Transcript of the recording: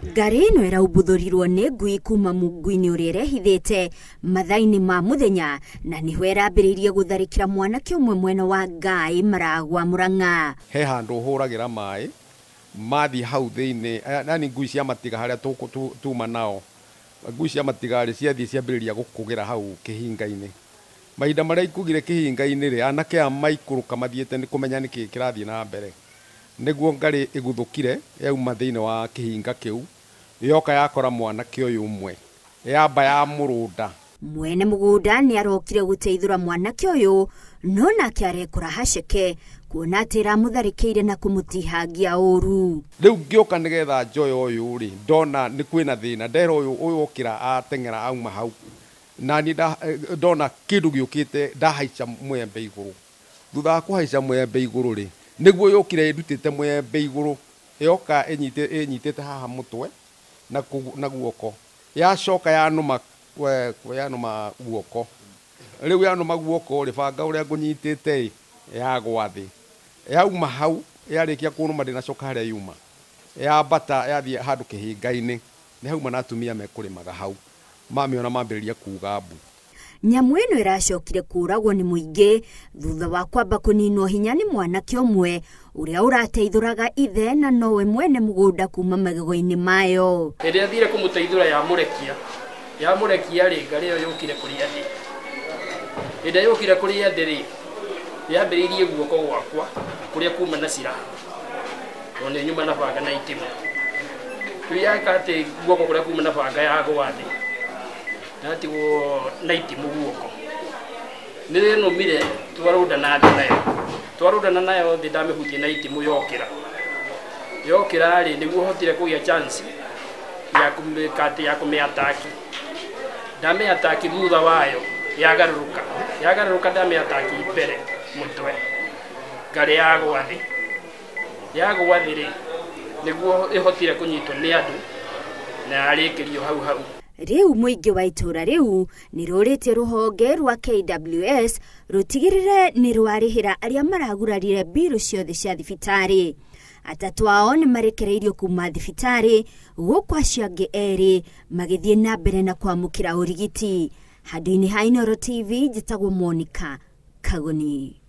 Ngari ĩno ĩraumbuthũrirwo nĩ ngui kuma mungu-inĩ ũrĩa ĩrehithĩte mathaa-inĩ ma mũthenya na nĩho ĩrambĩrĩirie gũtharĩkĩra mwanake ũmwe mwena wa Ngai Maragwa Murang'a. He handũ hũragĩra maĩ mathiĩ hau thĩinĩ, yani ngui cia matiga harĩa tuma nao, ngui cia matiga rĩ ciathiĩ ciambĩrĩria gũkũgĩra hau kĩhinga-inĩ. Mahinda marĩa ikũgire kĩhinga-inĩ rĩ, anake aya maikũrũka mathiĩte nĩ kũmenya nĩkĩ kĩrathiĩ na mbere, nĩguo ngarĩ ĩguthũkire yauma thĩinĩ wa kĩhinga kĩu, yoka yakora mwanake ũyũ ũmwe, yamba ya mũrũnda. Mwene mũgũnda nĩ arokire gũteithũra mwanake ũyũ no nake arekora haceke kuona atĩ ĩramũtharĩkĩire na kũmũtihangia ũru. Rĩu ngĩũka nĩgetha njoe ũyũ rĩ, ndona nĩ kwĩna thĩna, ndera ũyũ ũyũ okĩra ateng'era auma hau, na niĩ ndona kĩndũ gĩũkĩte ndahaica mwembe igũrũ. Thutha wa kũhaica mwembe igũrũ rĩ, nĩguo yũkire ĩndutĩte mwembe igũrũ, yoka ĩnyitĩte haha mũtwe na guoko, yacoka yanũma yanũma guoko. Rĩu yanũma guoko rĩ, banga ũrĩa ngũnyitĩte ĩ yagwa thĩ, yauma hau yarĩkia kũnũma ndĩnacoka harĩa yuma, yambata yathiĩ handũ kĩhinga-inĩ, nĩ hauma na atumia mekũrĩmaga hau, mamĩona mambĩrĩria kuga mbu. Nyamũ ĩno ĩracokire kũragwo nĩ mũingĩ thutha wa kwamba kũninwo hinya nĩ mwanake ũmwe ũrĩa ũrateithũraga ithe na nowe mwene mũgũnda kuma magego-inĩ mayo. Hĩndĩ ĩrĩa athire kũmũteithũra yamũrekia rĩ, ngarĩ ĩyo yũkire kũrĩ andĩ. Hĩndĩ ĩrĩa yũkire kũrĩ andĩ rĩ, yambĩrĩirie guoko gwakwa kũrĩa kuma na ciraha, tondũ nĩ nyuma na banga na itimũ. Rĩu yeka atĩ guoko kũrĩa kuma na banga yagwa thĩ, ndatigwo na itimũ guoko. Nĩ rĩnũmire twarũndana thĩ nayo, twarũndana nayo thĩ ndamĩhutia na itimũ yokĩra. Yokĩra rĩ, nĩguo hotire kũgĩa chance ya kũmĩka atĩ ya kũmĩataki. Ndamĩataki thutha wayo yagarũrũka, yagarũrũka ndamĩataki mbere mũtwe, ngarĩ yagwa thĩ. Yagwa thĩ rĩ, nĩguo ĩhotire kũnyitwo nĩ andũ na yarĩkĩrio hau hau. Rĩu mũingĩ wa itũũra rĩu nĩ rũrĩtie rũhonge rwa KWS rũtigĩrĩre nĩ rwarĩhĩra arĩa maragurarire mbirũ ciothe cia thibitarĩ. Atatũ ao nĩ marekereirio kuma thibitarĩ gũkũ acio angĩ erĩ magĩthiĩ na mbere na kwamũkĩra ũrigiti. Handũ-inĩ ha Inooro TV njĩtagwo Monica Kagoni.